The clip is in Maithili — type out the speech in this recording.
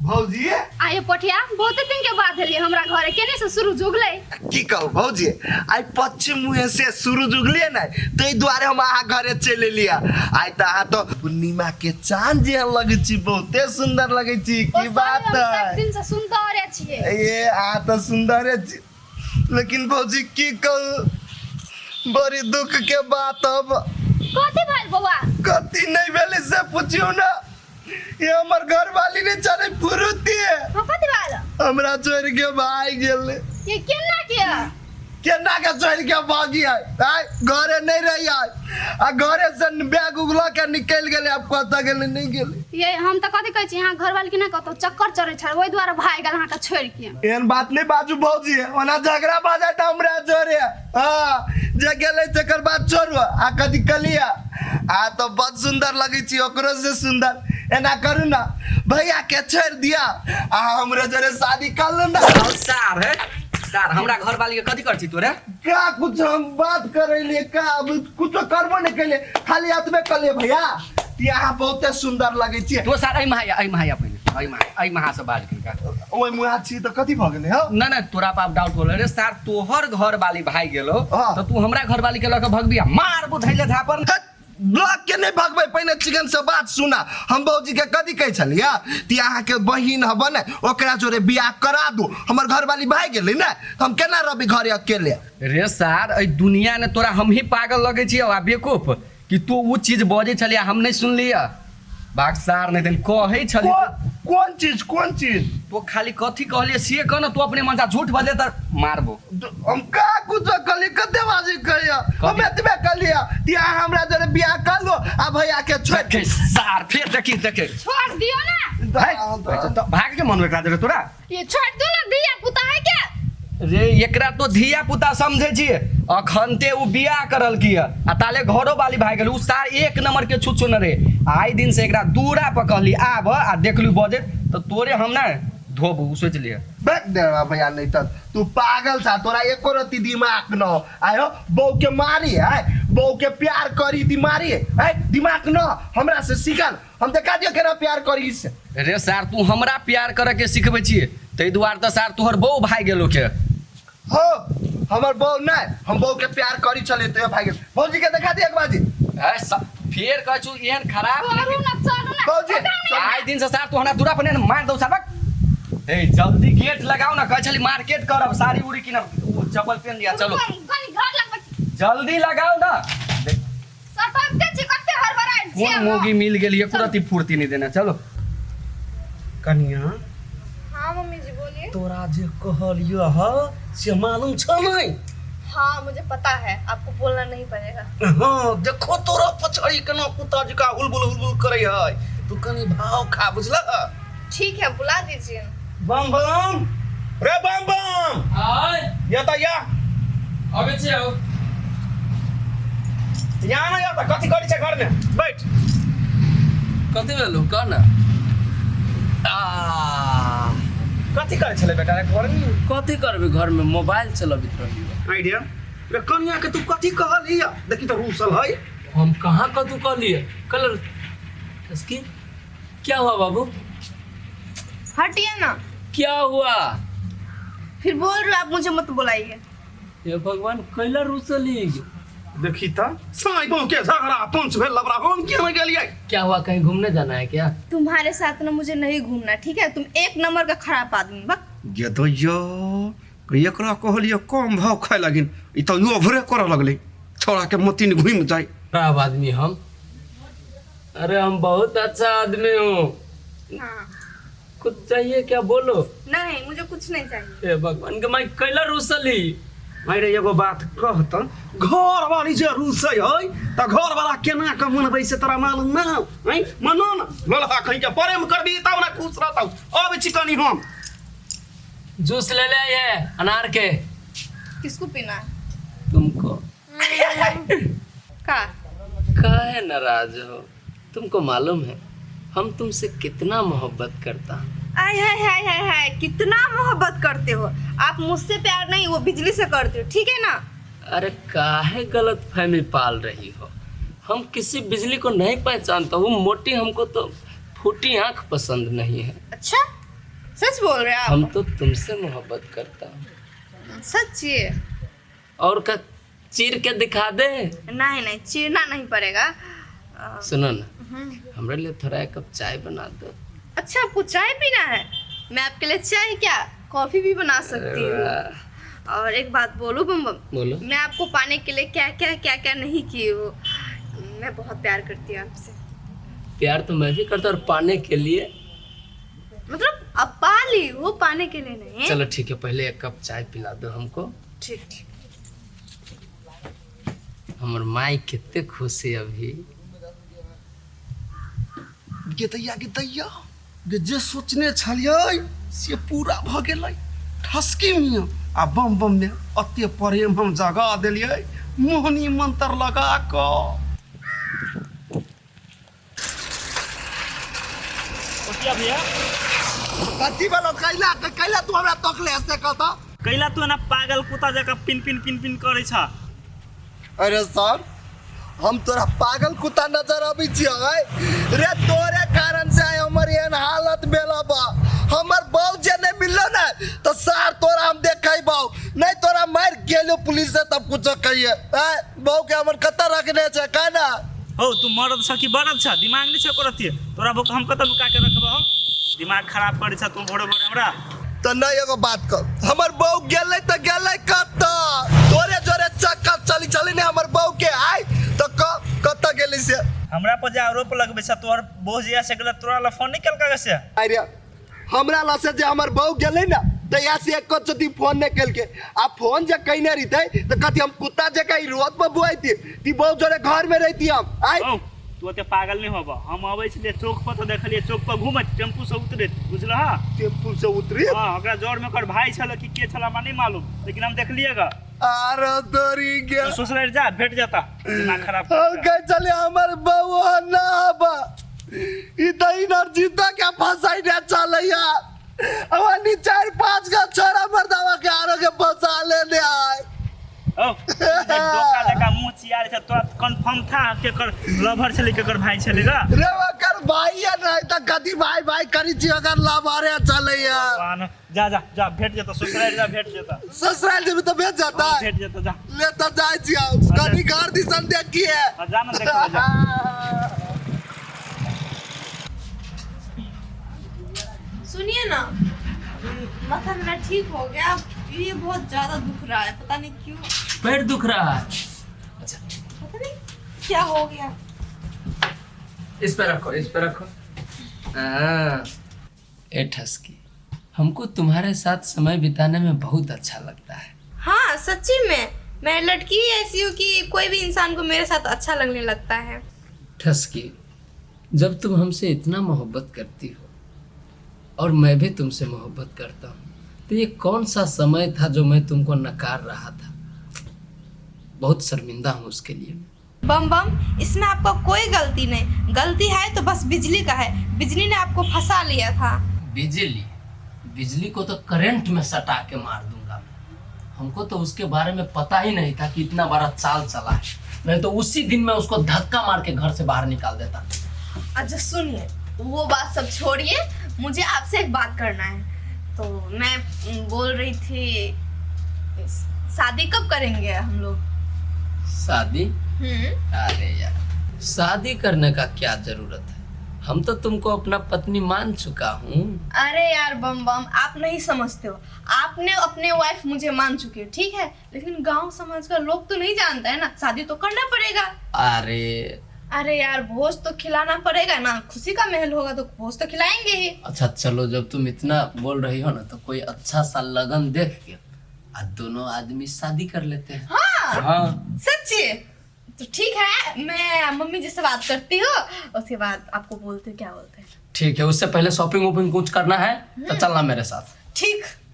भौजी। आये पठिया, बहुते दिन के बाद एलियै हमरा घरे, केने से शुरू जुगलै? की कहू भौजी, आइ पश्चिम मुँहे से सूरज उगलिए ने, ताहि दुआरे हम अहाँ घरे चलि एलियै। आइ तऽ अहाँ तऽ पूर्णिमा के चांद जेहन लगै छी, बहुते सुंदर लगै छी। की बात सब है? दिन से सुंदरे छियै। ये अहाँ तऽ सुंदरे छी, लेकिन भौजी की कहू, बड़ी दुख के बात अब। कथी भेल बौआ? कथी नहीं भेलै से पुछियौ ने, ये हमर घर वाली ने चले फुरुती है। हाँ, कथी भेल? हमरा छोड़ के भाग गेलै। ये केना के? केना के छोड़ के भागी है, आय घरे नहीं रही आय, आ घरे से बैग उगला के निकल गेलै, आब कतऽ गेलै नहीं गेलै। ये हम तऽ कथी कहै छी, अहाँ घरवाली के ना कतौ चक्कर चढ़ै छल, ओहि दुआरे भागि गेल अहाँके छोड़ि के। एहन बात नहीं बाजू भौजी, ओना झगड़ा भऽ जाए तऽ हमरा जोरे। हाँ, जे गेलै तकर बाद छोड़ू। आ कथी कहलियै, आ तऽ बड़ सुन्दर लगै छी, ओकरो से सुन्दर। एना करू ना, भैया के छोड़ि दिया आ हमरे जोरे शादी कर लू ना। और सार है सार, हमरा घर वाली के कथी कर छी तोरे? का कुछ हम बात करे लिए, का अब कुछ करबो नहीं कैले, खाली एतबे कहलिए भैया कि अहाँ बहुते सुन्दर लगै छी। तो सार एहि महा, एहि महा पहिने, एहि महा, एहि महा से बाज के का। ओहि मुँह छी तऽ कथी भऽ गेलै हौ? ना ना, तोरा पर डाउट होल रे सार, तोहर घर वाली भाई गेलो हाँ। तो तू हमरा घर वाली के लऽ के भगबिया, मार बुझैले झापर। हट, ब्लॉक के नहीं भगबै, पहिने चिकन से बात सुना। हम भौजी के कथी कहै छलियै कि अहाँके बहिन हब ने, ओकरा जोरे बियाह करा दू, हमर घरवाली भागि गेलै ने तऽ हम केना रहबै घरे अकेले। रे सार, एहि दुनिया ने तोरा हमही पागल लगै छियौ आ बेवकूफ कि तू उ चीज बजै छलियै हम नहीं सुनलियै। भाग सार, नहीं तन कहै छलियै। कोन चीज, कोन चीज? तो खाली कथी कहलियै से कह न, तू अपने मन से झूठ बजे तऽ मारबो। हम का कुछ कहलियै, कते बाजी कहिया? हम एतबे कहलियै कि अहाँ हमरा जरे बियाह कर लो आ भैया के छोड़। देखे सार, फेर देखी देखे। छोड़ दियो ना। तो भाग के मन एकरा दे तोरा। ये छोड़ दो ना, धिया पुता है के। रे एकरा तो धिया पुता समझे छियै, अखनते उ बियाह करल की आ ताले घरो वाली भाग गेल। उ सार एक नंबर के छुच्छो न रे। आइ दिन से एकरा दूरा पर कहली आब आ देखलू बजे तो तोरे हम ना धोबू, उ सोच लिय। बैठ दे भैया, नहीं तो तू पागल छा, तोरा एको रत्ती दिमाग न हो। आय हो बहू के मारी, आय बहू के प्यार करी दी मारी, आय दिमाग न हमरा से सीखल, हम देखा दियो केना प्यार करी से। रे सार, तू हमरा प्यार करे के सिखबै छियै, ताहि दुआरे तऽ सार तोहर बहू भागि गेलो के। हो हमर बहू नहीं, हम बहू के प्यार करी चले तो भाग गेल। भौजी के देखा दियो एक बाजी। ए, फेर कहै छु एहन खराब। करू ना, चलू ना। भौजी, आइ दिन से सार तू हमरा दूरा पर नहि मार दौ सार। ए जल्दी गेट लगाओ ना, कहै छली मार्केट करब, साड़ी उड़ी किनब, ओ चप्पल पेन लिया, चलो। कनी घर लगबै छी। जल्दी लगाओ ना। सटकते छी, कते हड़बड़ायल छी कोन अहाँ। मोगी मिल गेल, एको रत्ती फुर्ती नहीं देना। चलो। कनिया। हाँ मम्मी जी, बोलिए। तोरा जे कहलियो ह से मालूम छ नहीं? हाँ मुझे पता है, आपको बोलना नहीं पड़ेगा। हाँ देखो तोरा पछड़ी केना कुत्ता जका हुलबुल हुलबुल करे है, तू कनी भाव खा बुझल। ठीक है, बुला दीजिए। बम बम रे बम बम। आय। या त या। अबै छी आउ। यहाँ ना या त कथी करी छै घर में बैठ। कथी भेलौ कह ना। आ कथी करै छलै बेटा रे घर में? कथी करबै घर में, मोबाइल चलबैत रहलियै। आइडिया रे कनिया के तू कथी कहलिय, देखी त रूसल है। हम कहाँ कथू कहलियै? कलर इसकी क्या हुआ बाबू? हटिए ना। क्या हुआ? फिर बोल रहे हो आप मुझे मत बुलाइए। हे भगवान, कैला रुसली? देखी त साई गांव के झगड़ा पंच भेल लबरा, हम क्यों नहीं गेलियै? क्या हुआ, कहीं घूमने जाना है क्या? तुम्हारे साथ ना मुझे नहीं घूमना, ठीक है? तुम एक नंबर का खराब आदमी बक। गे दैया, एकरा कहलियै कम भाव खाय लगिन, ई त ओभरे करऽ लगलै, छोड़ा के मतीन घुमि जाय। खराब आदमी हम? अरे हम बहुत अच्छा आदमी हूँ। हाँ। कुछ चाहिए क्या, बोलो। नहीं मुझे कुछ नहीं चाहिए। हे भगवान के माई, कैला रुसली? अरे एगो बात कह त, घर वाली जे रुसै है त घर वाला केना के मनबै से तोरा मालूम ना है? मनो न लोलहा कहीं के प्रेम करबी तब ना खुश रहतौ। अबै छी कनी हम। जूस ले ले है अनार के। किसको पीना है? तुमको। का काहे नाराज हो? तुमको मालूम है हम तुमसे कितना मोहब्बत करता हूँ। आय हाय हाय हाय हाय, कितना मोहब्बत करते हो आप, मुझसे प्यार नहीं वो बिजली से करते हो, ठीक है ना? अरे काहे गलत फहमी पाल रही हो, हम किसी बिजली को नहीं पहचानता। वो मोटी हमको तो फूटी आंख पसंद नहीं है। अच्छा, सच बोल रहे हैं आप? हम तो तुमसे मोहब्बत करता हूँ। सच ये? और का चीर के दिखा दे। नहीं नहीं, चीरना नहीं पड़ेगा। सुनो ना, हमारे लिए थोड़ा एक कप चाय बना दो। अच्छा, आपको चाय पीना है? मैं आपके लिए चाय क्या, कॉफी भी बना सकती हूँ। वाह, और एक बात बोलूँ बम बम? बोलो। मैं आपको पाने के लिए क्या क्या क्या क्या नहीं की हूँ। मैं बहुत प्यार करती हूँ आपसे। प्यार तो मैं भी करता हूँ, और पाने के लिए मतलब अब पा ली, वो पाने के लिए नहीं। चलो ठीक है, पहले एक कप चाय पिला दो हमको। ठीक ठीक। हमर माई कितने खुश है अभी। गे दैया, गे दैया, गे जे सोचने छलियै से पूरा भऽ गेलै। ठसकी मियाँ आ बम बम में अते प्रेम हम जगा देलियै मोहनी मंत्र लगा कऽ। ओटिया भैया। कथी भेलो? कैला कैला तू हमरा तकले से कहता? कैला तू एना पागल कुत्ता जकाँ पिन पिन पिन पिन करै छ? अरे सर, हम तोरा पागल कुत्ता नजर अबै छियै रे? तोरे कारण से आइ हमर एहन हालत भेल बा। हमर बहू जे नहीं मिललो ना तो सार तोरा हम देखेबौ नहीं, तोरा मार गेलो पुलिस से तब कुछ कहिए। आय बहू के हमर कतऽ रखने छै कह ना। हौ, तू मरद छ कि बरद छ? दिमाग नहि छ करतिए तोरा भूख हम कतऽ नुका के रखबौ? दिमाग खराब करै छ तू भोरे भोरे हमरा। तऽ नहि, एगो बात कह, हमर बहू गेलै तऽ गेलै कतऽ? तोरे जोरे चक्कर चली चली ने हमर बहू के आय तऽ कतऽ गेलै से? हमरा पर जे आरोप लगबै छ, तोहर बहू जहिया से गेलै तोरा लए फोन नहि केलकै से? अरे हमरा लग से जे हमर बहू गेलै ने तहिया से एक चोटी फोन नहि केलकै। आ फोन जे कयने रहितै तऽ कथी हम कुत्ता जकाँ ई रोड पर बुआइती ती बहू जोरे घर में रहिती हम आय? हौ, तू ओते पागल नहि होबऽ। हम अबै छलियै चौक पर तऽ देखलियै चौक पर घुमैत टेम्पू से उतरैत, बुझलह? टेम्पू से उतरी? हँ, ओकरा जर में ओकर भाई छल कि के छल हमरा नहि मालूम, लेकिन हम देखलियै ग। आरो तोरी के। तो ससुरारि जा, भेट जाता। दिमाग खराब हम कहे चले हमर बहू ना आबा, ई तऽ इनर जीता के फसाई ने चलैया। अब 4-5 गो छोरा मर्दावा के आरो के फंसा लेने आय। औ डोका जकाँ मुँह चियारे छ तोरा, कंफर्म था केकर लवर छलै केकर भाई छलै ग? रे ओकर भाई है नहीं तऽ कथी भाई भाई करी छी, ओकर लवरे चलैया। भगवान, जा जा जा, भेट जेतौ। ससुरारि जा, भेट जेतौ। ससुराल जेबै तऽ भेट जाता? भेट जेतौ, जा। ले तऽ जाइ छी हम, कनी घर दिसन देखिए। हाँ, जा ना, देखबै जा। सुनिए ना, माथा मेरा ठीक हो गया। अब ये बहुत ज्यादा दुख रहा है, पता नहीं क्यों। पैर दुख रहा है? अच्छा। पता नहीं क्या हो गया। इस पे रखो, इस पे रखो। हाँ। ए ठसकी, हमको तुम्हारे साथ समय बिताने में बहुत अच्छा लगता है। हाँ, सच्ची में मैं लड़की ही ऐसी हूँ कि कोई भी इंसान को मेरे साथ अच्छा लगने लगता है। ठसकी, जब तुम हमसे इतना मोहब्बत करती हो और मैं भी तुमसे मोहब्बत करता हूँ तो ये कौन सा समय था जो मैं तुमको नकार रहा था? बहुत शर्मिंदा हूँ उसके लिए। बम बम, इसमें आपका कोई गलती नहीं। गलती है तो बस बिजली का है। बिजली ने आपको फंसा लिया था। बिजली, बिजली को तो करंट में सटा के मार दूंगा मैं। हमको तो उसके बारे में पता ही नहीं था कि इतना बड़ा चाल चला है, नहीं तो उसी दिन मैं उसको धक्का मार के घर से बाहर निकाल देता। अच्छा सुनिए, वो बात सब छोड़िए, मुझे आपसे एक बात करना है। तो मैं बोल रही थी, शादी कब करेंगे हम लोग? शादी? हम्म। अरे यार, शादी करने का क्या जरूरत है? हम तो तुमको अपना पत्नी मान चुका हूँ। अरे यार बम बम, आप नहीं समझते हो। आपने अपने वाइफ मुझे मान चुके हो, ठीक है, लेकिन गांव समाज का लोग तो नहीं जानता है ना। शादी तो करना पड़ेगा। अरे अरे यार, भोज तो खिलाना पड़ेगा ना। खुशी का महल होगा तो भोज तो खिलाएंगे ही। अच्छा चलो, जब तुम इतना बोल रही हो ना तो कोई अच्छा सा लगन देख के आ दोनों आदमी शादी कर लेते हैं। हाँ। हाँ। सच्ची? तो ठीक है, मैं मम्मी जी से बात करती हूँ, उसके बाद आपको बोलती हूँ क्या बोलते हैं। ठीक है, उससे पहले शॉपिंग वॉपिंग कुछ करना है तो चलना मेरे साथ। ठीक।